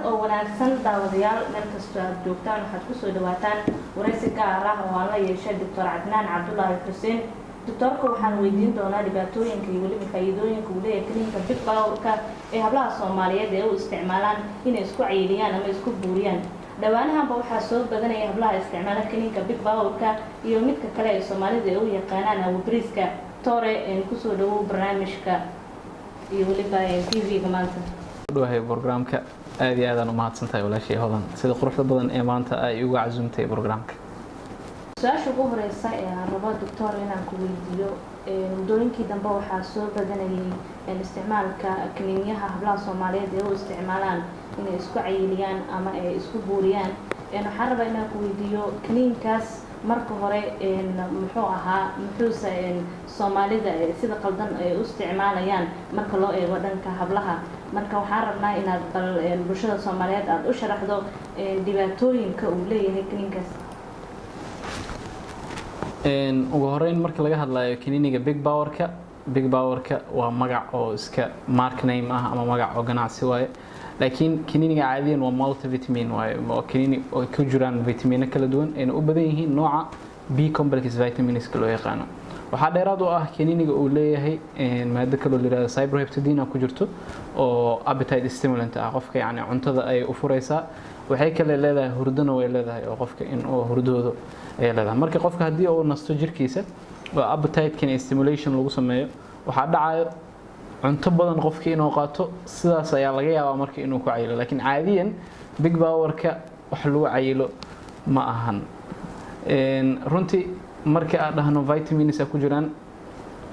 Oo wanaagsan, daawadayaal, meel kastoo aad joogtaan, waxaad kusoo dhawaataan waraysi gaar ah oo aan la yeeshay Doctor Cadnaan Cabdulaahi Xuseen. Doctoorka waxaan weydiin doonaa dhibaatooyinka iyo weliba faa'iidooyinka uu leeyahay kaniinka Big Powerka ee hablaha Soomaaliyeed ee u isticmaalaan inay isku cayiliyaan ama isku buuriyaan. Dhowaanahanba waxaa soo badanaya hablaha isticmaala kaniinka Big Powerka iyo midka kale ee Soomaalida ay u yaqaanaan awbriiska. Tore, kusoo dhawow barnaamijka iyo weliba TV-ga maanta. Dhawahay programka, aad iyo aadaan u mahadsan tahay, walaashay Hodan, sida quruxda badan ee maanta ay uga casuumtay programka. Su-aasha ugu horeysa ee aan rabo, doctor, inaan ku weydiiyo: muddooyinkii dambe waxaa soo badanayay isticmaalka kaniiniyaha hablaha Soomaaliyeed ee u isticmaalaan inay isku cayiliyaan ama ay isku buuriyaan. Waxaan rabaa inaan ku weydiiyo, kaniinkaas marka hore muxuu ahaa, muxuuse Soomaalida sida qaldan ay u isticmaalayaan marka loo eego dhanka hablaha? Marka waxaan rabnaa inaad bal bulshada Soomaaliyeed aada u sharaxdo dhibaatooyinka uu leeyahay kaniinkaas. Ugu horeyn, marka laga hadlayo kaniiniga Big Powerka, Big Powerka waa magac oo iska mark name ah ama magac oo ganacsi waaye, laakiin kaniiniga caadiyan waa multivitamin waaye. Waa kaniini oo ku jiraan vitamino kala duwan, ayna u badan yihiin nooca B complex vitaminska loo yaqaano. Waxaa dheeraad u ah kaniiniga uu leeyahay maado kaloo la yihahdo cyproheptadine ku jirto oo appetite stimulant ah. Qofka yacni cuntada ayay u fureysaa. Waxay kale leedahay hurdona way leedahay, oo qofka in uu hurdoodo ayay leedahay. Marka qofka haddii uu nasto jirkiisa oo appetite-kan stimulation lagu sameeyo, waxaa dhacayo cunto badan qofka inuu qaato. Sidaas ayaa laga yaabaa marka inuu ku cayilo, laakiin caadiyan Big Powerka wax lagu cayilo ma ahan. Runtii, marka aad dhahno vitamins ku jiraan,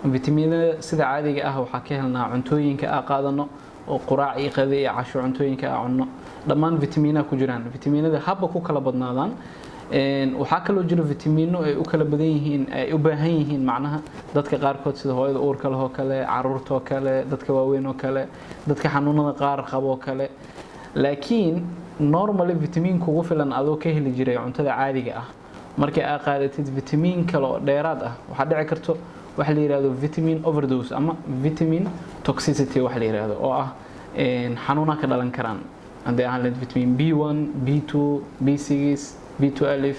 vitaminada sida caadiga ah waxaa ka helnaa cuntooyinka aa qaadano, oo quraac iyo qade iyo casho cuntooyinka aa cunno dhammaan vitamiinaha ku jiraan. Vitamiinada haba ku kala badnaadaan. Waxaa kaloo jiro vitamiino ay u kala badan yihiin, ay u baahan yihiin, macnaha dadka qaarkood, sida hooyada uurka leh oo kale, caruurta oo kale, dadka waaweyn oo kale, dadka xanuunada qaar qabo oo kale. Laakiin normally vitamiin kugu filan adoo ka heli jiray cuntada caadiga ah, marka aad qaadatid vitamiin kale oo dheeraad ah, waxaa dhici karto waxa la yihahdo vitamin overdose ama vitamin toxicity waxa la yihahdo, oo ah xanuuna ka dhalan karaan, hadday ahaan lahayd vitamin B1, B2, B6, B12,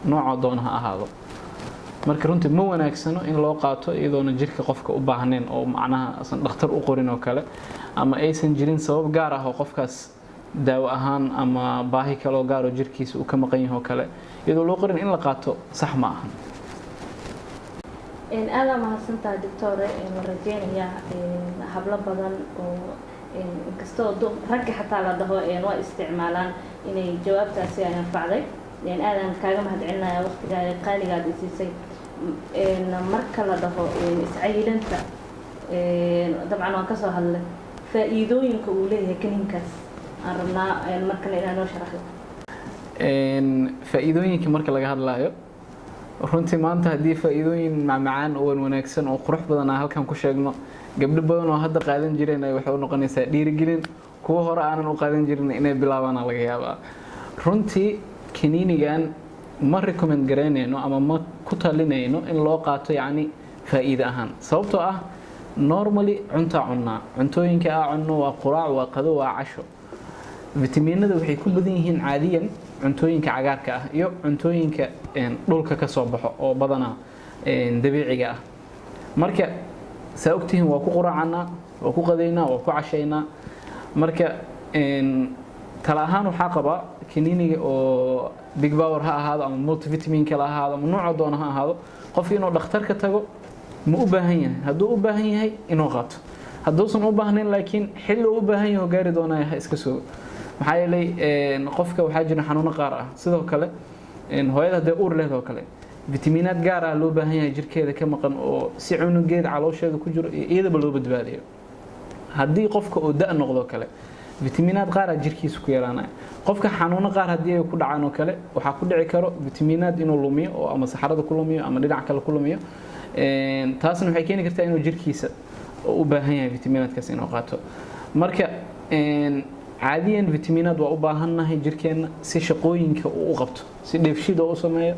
nooca doona ha ahaado. Marka runtii ma wanaagsano in loo qaato iyadoona jirka qofka u baahnayn, oo macnaha asan dhakhtar u qorin oo kale, ama aysan jirin sabab gaar ah oo qofkaas daawo ahaan ama baahi kale oo gaar oo jirkiisa uu ka maqan yahay oo kale iyadoo loo qorin in la qaato sax ma ahan. Aadaa mahadsantahay, doctore. Waan rajeynayaa hablo badan oo inkastoo ragga xataa la dhaho waa isticmaalaan inay jawaabtaasi ay anfacday. Aadaan kaaga mahadcelinaya waqtigaaga qaaligaad isiisay. Marka la dhaho iscayilanta, dabcan waan kasoo hadlay faa'iidooyinka uu leeyahay kaniinkaas, aan rabnaa markale inaa noo sharaxdo. Faa'iidooyinka marka laga hadlayo, runtii maanta haddii faa'iidooyin macmacaan oo wanaagsan oo qurux badan aan halkan ku sheegno, gabdho badan oo hadda qaadan jireen ay waxay u noqonaysaa dhiirigelin. Kuwa hore aanan u qaadan jirin inay bilaabaana laga yaabaa. Runtii kaniinigan ma recommend garaynayno ama ma ku talinayno in loo qaato yacni faa'iide ahaan, sababtoo ah normally cuntaa cunnaa, cuntooyinka aa cunno waa quraac, waa qado, waa casho. Vitamiinada waxay ku badan yihiin caadiyan cuntooyinka cagaarka ah iyo cuntooyinka dhulka ka soo baxo oo badanaa dabiiciga ah. Marka saa ogtihiin, waa ku quraacanaa, waa ku qadaynaa, waa ku cashaynaa. Marka tala ahaan waxaa qabaa kaniiniga oo Big Power ha ahaado ama multivitamin kale ha ahaado ama nooca doona ha ahaado, qofki inuu dhakhtar ka tago, ma u baahan yahay. Hadduu u baahan yahay inuu qaato, hadduusan u baahnayn laakiin xilli uu u baahan yaho gaari doonaya, ha iska sugo. Maxaa yeelay qofka waxaa jira xanuuno qaar ah. Sidoo kale hooyada hadday uur leed oo kale, vitamiinaad gaar ah loo baahan yahay jirkeeda ka maqan, oo si cunugeeda caloosheeda ku jiro iyo iyadaba loo badbaadiyo. Haddii qofka uu da' noqdo kale, vitamiinaad qaar jirkiisa ku yaraanaya. Qofka xanuuno qaar haddii ay ku dhacaan oo kale, waxaa ku dhici karo vitamiinaad inuu lumiyo, oo ama saxarada ku lumiyo ama dhinac kale ku lumiyo. Taasna waxay keeni kartaa inuu jirkiisa u baahan yahay vitamiinaadkaas inuu qaato. Marka caadiyan vitamiinaad waa u baahannahay jirkeenna si shaqooyinka uu u qabto, si dheefshiida u sameeyo,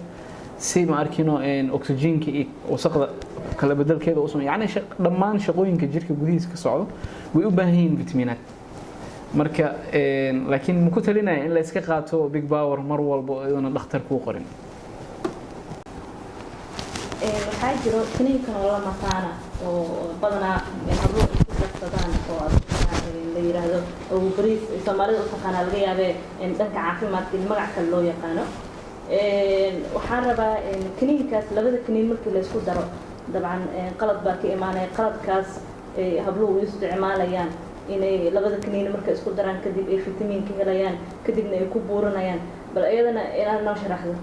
si ma arkino oxygenka iyo wasaqda kala bedelkeeda u sameeyo, yacni dhammaan shaqooyinka jirka gudihiisa ka socdo way u baahan yihiin vitamiinaad. Marka laakiin ma ku talinaya in la iska qaato Big Power mar walba oo iyaduna dhakhtar kuu qorin. Waxaa jiro kaniinkan oo la mataana oo badanaa habluhu ay ku darsadaan oo la yiraahdo oo bariis Soomaalida u taqaanaa, laga yaabee dhanka caafimaadka in magac kale loo yaqaano. Waxaan rabaa kaniinkaas, labada kaniin markii la isku daro, dabcan qalad baa ka imaanaya. Qaladkaas habluhu u isticmaalayaan inay labada kaniin marka isku daraan kadib ay fitamiinka helayaan, kadibna ay ku buuranayaan. Bal iyadana inaad noo sharaxdo.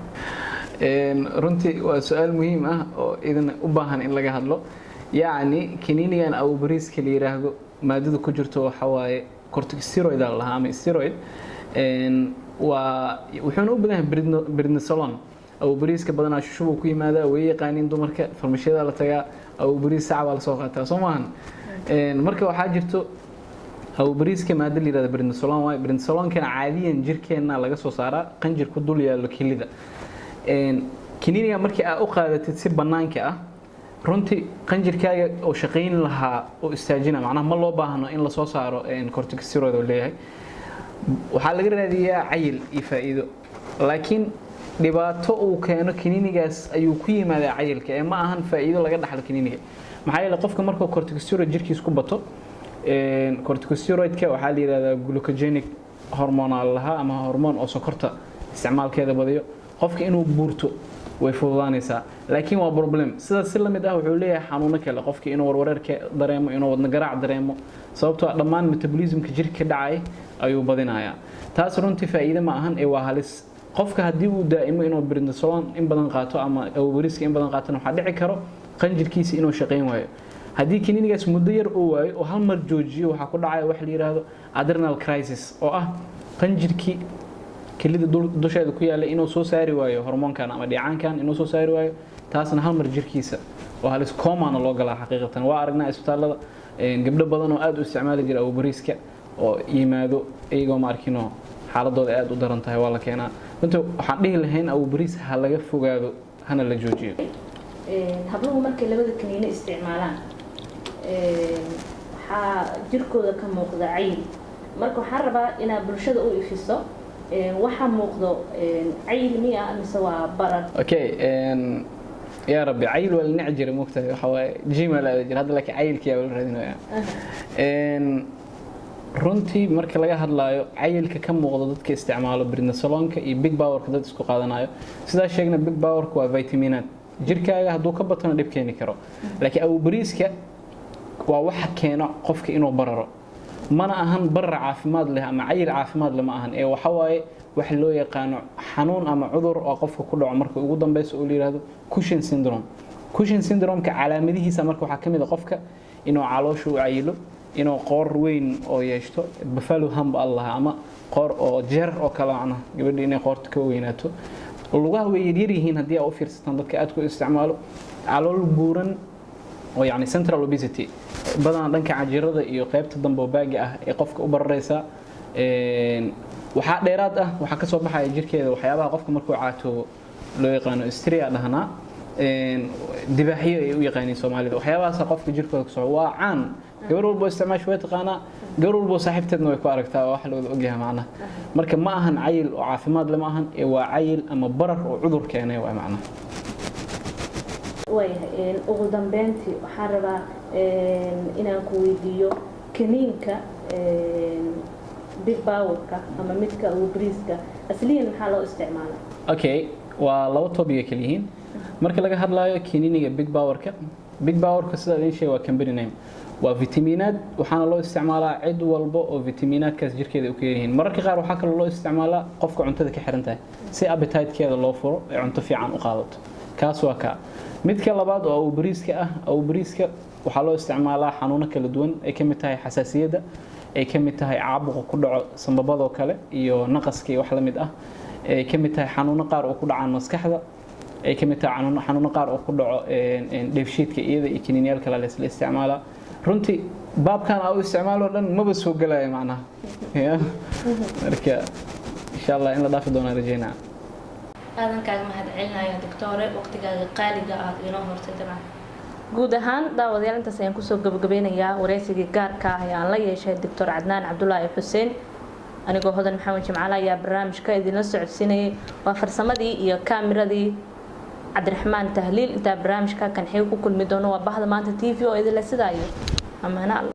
Runtii waa su-aal muhiim ah oo idin u baahan in laga hadlo. Yacni kaniinigan abubariiska la yiraahdo, maadada ku jirto waxa waaye corticosteroid aa la lahaa ama steroid. Waa wuxuuna u badan yahay prednisolone. Abubariiska badanaa shushubuu ku yimaadaa, way yaqaaniin dumarka, farmashiyada la tagaa, abubariis sac baa lasoo qaataa, soo maahan? Marka waxaa jirto abubariiska maada la yirahdo prednisolone waaye. Prednisolonkana caadiyan jirkeenna laga soo saaraa qanjir ku dul yaallo kilida. Kaniiniga markii aad u qaadatid si bannaanka ah, runtii qanjirkaaga oo shaqayn lahaa oo istaajina, macnaha ma loo baahno in lasoo saaro corticosteroid oo leeyahay. Waxaa laga raadiyaa cayil iyo faa'iido, laakiin dhibaato uu keeno kaniinigaas ayuu ku yimaadaa cayilka ee ma ahan faa'iido laga dhaxlo kaniiniga. Maxaa yeelay qofka markuu corticosteroid jirkiis ku bato, corticosteroidka waxaa la yihahdaa glucogenic hormone aa lahaa ama hormoon oo sokorta isticmaalkeeda badiyo, qofka inuu buurto way fududaanaysaa. Laakiin waa problem. Sidaas si lamid ah wuxuu leeyahay xanuuno kale, qofka inuu warwareerka dareemo, inuu wadna garaac dareemo, sababtoo ah dhammaan metabolismka jirka ka dhacay ayuu badinayaa. Taas runtii faa'iide ma ahan ee waa halis. Qofka haddii uu daa'imo inuu prednisolone in badan qaato ama abubariiska in badan qaatona, waxaa dhici karo qanjirkiisa inuu shaqayn waayo. Haddii kaniinigaas muddo yar uu waayo oo hal mar joojiyo, waxaa ku dhacaya waxa la yidhaahdo adrenal crisis, oo ah qanjirkii kelida dusheeda ku yaalla inuu soo saari waayo hormoonkan ama dheecaankan inuu soo saari waayo. Taasna hal mar jirkiisa oo halis, comana loo galaa. Xaqiiqatan waa aragnaa isbitaallada gabdho badan oo aad u isticmaali jira abubariiska oo yimaado iyagoo ma arkinoo xaaladooda aad u daran tahay, waa la keenaa. Runtii waxaan dhihi lahayn abubariis ha laga fogaado, hana la joojiyo. Habluhu markay labada kaniino isticmaalaan, waxaa jirkooda ka muuqda cayil. Marka waxaan rabaa inaad bulshada u ifiso waxa muuqdo, cayil miya mise waa barar? Okay, yaa rabbi, cayil waa la nici jiray, moogtahay, waxa waaye gym aa la aadi jiray. Hadda laakiin cayilkii aa la raadinaya. Runtii marka laga hadlaayo cayilka ka muuqda dadka isticmaalo prednisolonka iyo Big Powerka, dad isku qaadanayo, sidaa sheegna, Big Powerka waa vitaminaad, jirkaaga hadduu ka batona dhib keeni karo. Laakiin abubariiska waa waxa keeno qofka inuu bararo. Mana ahan barar caafimaad leh ama cayil caafimaad leh ma ahan, ee waxa waaye wax loo yaqaano xanuun ama cudur oo qofka ku dhaco marka ugu dambeysa oo la yiraahdo Cushing syndrome. Cushing syndrome-ka calaamadihiisa marka waxaa ka mid ah qofka inuu caloosha u cayilo, inuu qoor weyn oo yeeshto, buffalo hump allah, ama qoor oo jeer oo kale, macnaha gabadha inay qoorta ka weynaato, lugaha way yaryar yihiin haddii aa u fiirsataan dadka aad ku isticmaalo, calool buuran oo yacni central obesity, badanaa dhanka cajirada iyo qaybta dambe oo baaga ah ee qofka u barareysa. Waxaa dheeraad ah waxaa kasoo baxaya jirkeeda waxyaabaha qofka markuu caatoobo loo yaqaano striae dhahnaa, dibaaxyo ay u yaqaaniin Soomaalida. Waxyaabahaasa qofka jirkooda kasoo waa caan, gabar walbo isticmaasha way taqaanaa, gabar walbo saaxiibteedna way ku aragtaa, waa wax la wada ogyahay macnaha. Marka ma ahan cayil oo caafimaad leh ma ahan, ee waa cayil ama barar oo cudur keenay waa macnaha. Waayahay, ugu dambeyntii waxaan rabaa inaan ku weydiiyo kaniinka Big Powerka ama midka briiska asliyan maxaa loo isticmaalaa? Okay, waa laba topic ay kala yihiin. Marka laga hadlayo kaniiniga Big Powerka, Big Powerka sida idin sheegay waa company name, waa vitaminaad, waxaana loo isticmaalaa cid walba oo vitaminaadkaas jirkeeda u ka yaryihiin. Mararka qaar waxaa kaloo loo isticmaalaa qofka cuntada ka xiran tahay si appetite-keeda loo furo ee cunto fiican u qaadato. Kaas waa kaa. Midka labaad oo abubariiska ah, abubariiska waxaa loo isticmaalaa xanuuno kala duwan ay ka mid tahay xasaasiyadda, ay ka mid tahay caabuqa ku dhaco sambabadoo kale iyo naqaska iyo wax la mid ah, ay ka mid tahay xanuuno qaar oo ku dhacaan maskaxda, ay ka mid tahay xanuuno qaar oo ku dhaco dheefshiidka. Iyada iyo kaniiniyaal kale la isla isticmaalaa. Runtii baabkan aa u isticmaalo dhan maba soo gelaya macnaha ya. Marka insha Allah in la dhaafi doonaa rajeynaa. Aadan kaaga mahad celinaya, doctore, waqtigaaga qaaliga aad inoo hortay dabcan. Guud ahaan daawadayaal, intaas ayaan kusoo gabagabeynayaa wareysigii gaarka ah ee aan la yeeshay Doctor Cadnaan Cabdulaahi Xuseen. Anigoo Hodan Maxamed Jimcaale ayaa barnaamijka idinla socodsiinayay. Waa farsamadii iyo kaamiradii Cabdiraxmaan Tahliil. Intaa barnaamijka kan xiga ku kulmi doono, waa bahda Maanta TV oo idinle sidaayo amaano Alla.